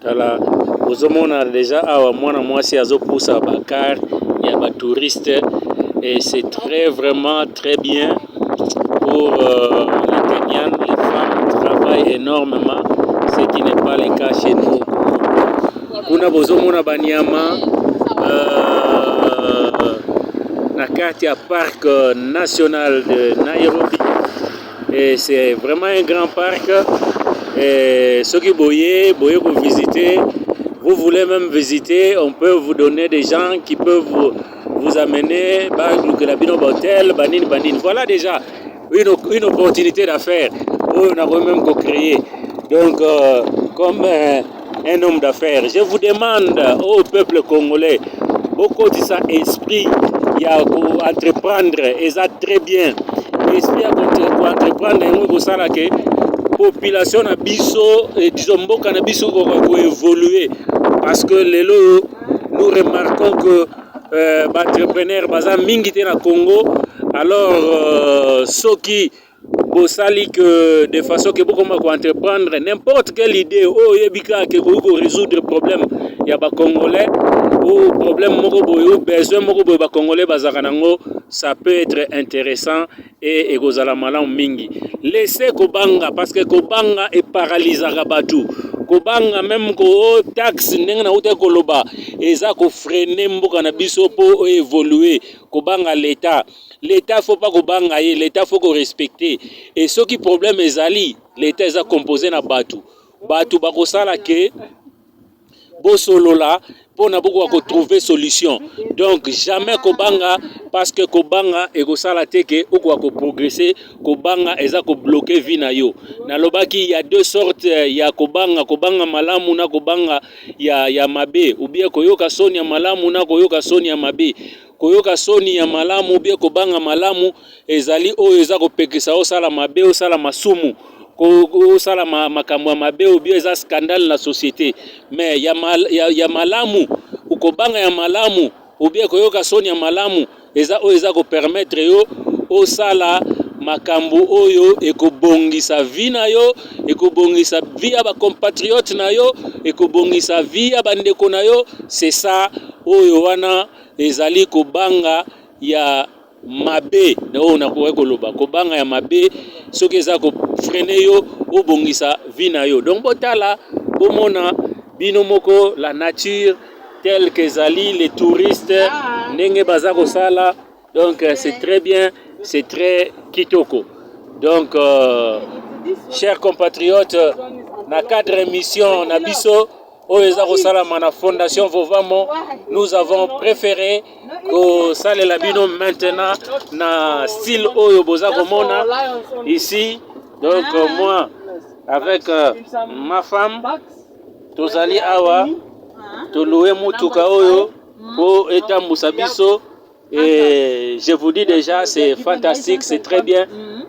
Tala, ozomona deja awa mwana mwasi azopusa ba car ya ba touriste et c'est très vraiment très bien pour les Kenyan. Les femmes travaillent énormément, ce qui n'est pas le cas chez nous. Kuna bozomona banyama na kati ya parc national de Nairobi et c'est vraiment un grand parc. Et soki boye boye visiter, vous voulez même visiter, on peut vous donner des gens qui peuvent vous amener balukela bino ba hôtel, banini banini. Voilà déjà une opportunité d'affaires oyo nakoki même ko créer. Donc comme un homme d'affaires, je vous demande au peuple congolais, bokotisa esprit ya ko entreprendre. Eza très bien, esprit ya ko entreprendre. Yango ekosala ke population na biso, disons mboka na biso, koka ko évoluer, parce que lelo nous remarquons que ba entrepreneur baza mingi te na Congo. Alors soki bosali que de façon ke bokoma ko entreprendre n'importe quelle idée oyo oyebi kaka ke koki ko résoudre problème ya ba Congolais ou problème moko boye ou besoin moko boye ba Congolais bazalaka nango, ça peut être intéressant et ekozala malamu mingi. Laisse kobanga, parce que kobanga eparalysaka bato. Kobanga même ko taxe, ndenge nauti koloba, eza ko freiner mboka na biso mpo évolue. Kobanga l'État, l'État faut pas kobanga ye, l'État faut ko respecter. Et soki problème ezali, l'État eza composé na bato. Bato bakosala ke bosolola mpona bokoka ko trouver solution. Donc jamais kobanga, parce que kobanga ekosala te ke okoka ko progresser. Kobanga eza ko bloquer vie na yo. Nalobaki ya deux sortes ya kobanga: kobanga malamu na kobanga ya mabe, ou bien koyoka soni ya malamu na koyoka soni ya mabe. Koyoka soni ya malamu ou bien kobanga malamu ezali oyo eza kopekisa osala mabe, osala masumu, osala makambo ya mabe ou bien eza scandale na société. Mais ya malamu, kobanga ya malamu ou bien koyoka soni ya malamu eza oyo eza ko permettre yo osala makambo oyo ekobongisa vie na yo, ekobongisa vie ya ba compatriote na yo, ekobongisa vie ya bandeko na yo. C'est ça oyo wana ezali kobanga ya mabe na oyo nakoki koloba. Kobanga ya mabe soki eza ko freiner yo obongisa vie na yo. Donc botala, bomona bino moko la nature telle que ezali, les touristes ndenge baza kosala. Donc c'est très bien, c'est très kitoko. Donc chers compatriotes, na cadre émission na biso oyo eza kosalama na Fondation Vovamo, nous avons préféré kosalela bino maintenant na style oyo boza komona ici. Donc moi avec ma femme tozali awa, tolouer mutuka oyo mpo etambusa biso. Et je vous dis déjà, c'est fantastique, c'est très bien.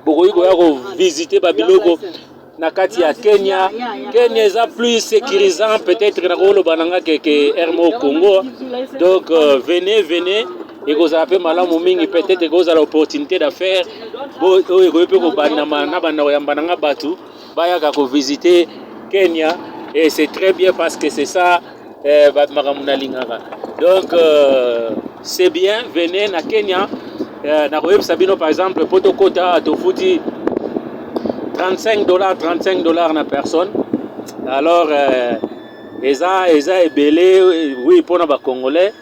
Bokoki koya ko visiter babiloko na kati ya Kenya. Kenya eza plus sécurisant peut-être, nakoloba na nga, ke rmo Congo. Donc venez, venez, ekozala mpe malamu mingi. Peut-être ekozala opportunité d'affaires oyo ekoki mpe kobandama na banda koyamba na nga bato bayaka ko visiter Kenya. Et c'est très bien parce que c'est ça makambo nalingaka. Donc c'est bien, venez na Kenya. Nakoyebisa bino par exemple, po tokota tofuti 35 dollars, 35 dollars na personne. Alors eza ebele, oui, mpona ba Congolais,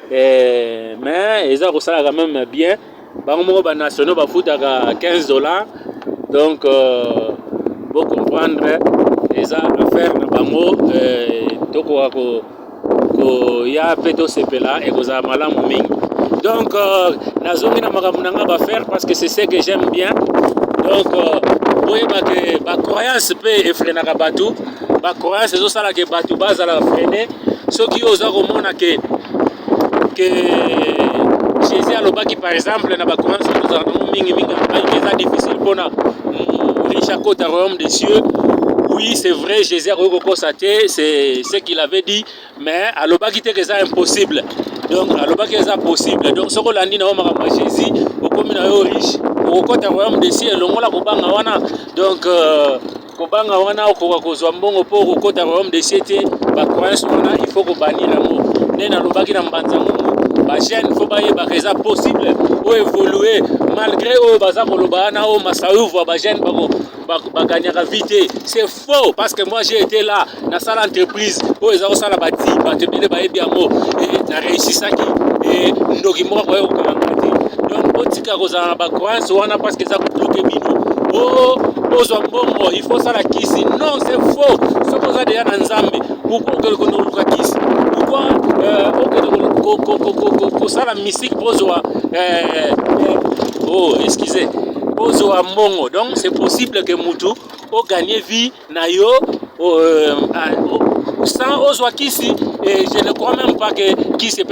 mais eza kosala quand même bien. Bango moko ba nationaux bafutaka 15 dollars. Donc bo comprendre, eza affaire na bango. Tokoka koya mpe tosepela, ekozala malamu mingi. Donc nazongi na makambo na nga ba affaire, parce que c'est ce que j'aime bien. Donc boyeba ke ba croyance mpe efreinaka bato. Ba croyance ezosala ke bato bazala freiner. Soki oyo oza komona ke Jésus alobaki par exemple, na ba croyance tozala nango mingimingi, alobaki ke eza difficile mpona riche akota royaume des cieux. Oui, c'est vrai, Jésus akoki kokosa te, c'est ce qu'il avait dit, mais alobaki te ke eza impossible. Donc alobaki eza possible. Donc soki olandi na yo makambo ya Jésus, okomi na yo riche, okokota royaume des cieux. Elongola kobanga wana. Donc Kobanga wana okoka kozwa mbongo mpo okokota royaume de cieux te. Bacroyance wana, il faut kobannir yango. Nde nalobaki na mbanza ngungu, bajeune faut bayebaka eza possible oyo évolue malgré oyo baza koloba wana, oyo masauvu bajeune baganyaka vie te. C'est faux, parce que moi, j'ai été là, nasala entreprise oyo eza kosala bati, bato ebele bayebi yango. Na réussisaki, ndoki moko akoya kokanga te. Donc botika kozala na bacroyance wana, parce que eza kobloquer bino. Ozwa mbongo, il faut osala kisi. Non, c'est faux. Soki oza deya na Nzambe, pourquoi okende koluka kisi? Pourquoi okende kosala mystique mpo ozwa, oh, excusez, ozwa mbongo? Donc c'est possible que mutu oganye vie na yo sans ozwa kisi, et je ne crois même pas que kisi epesa.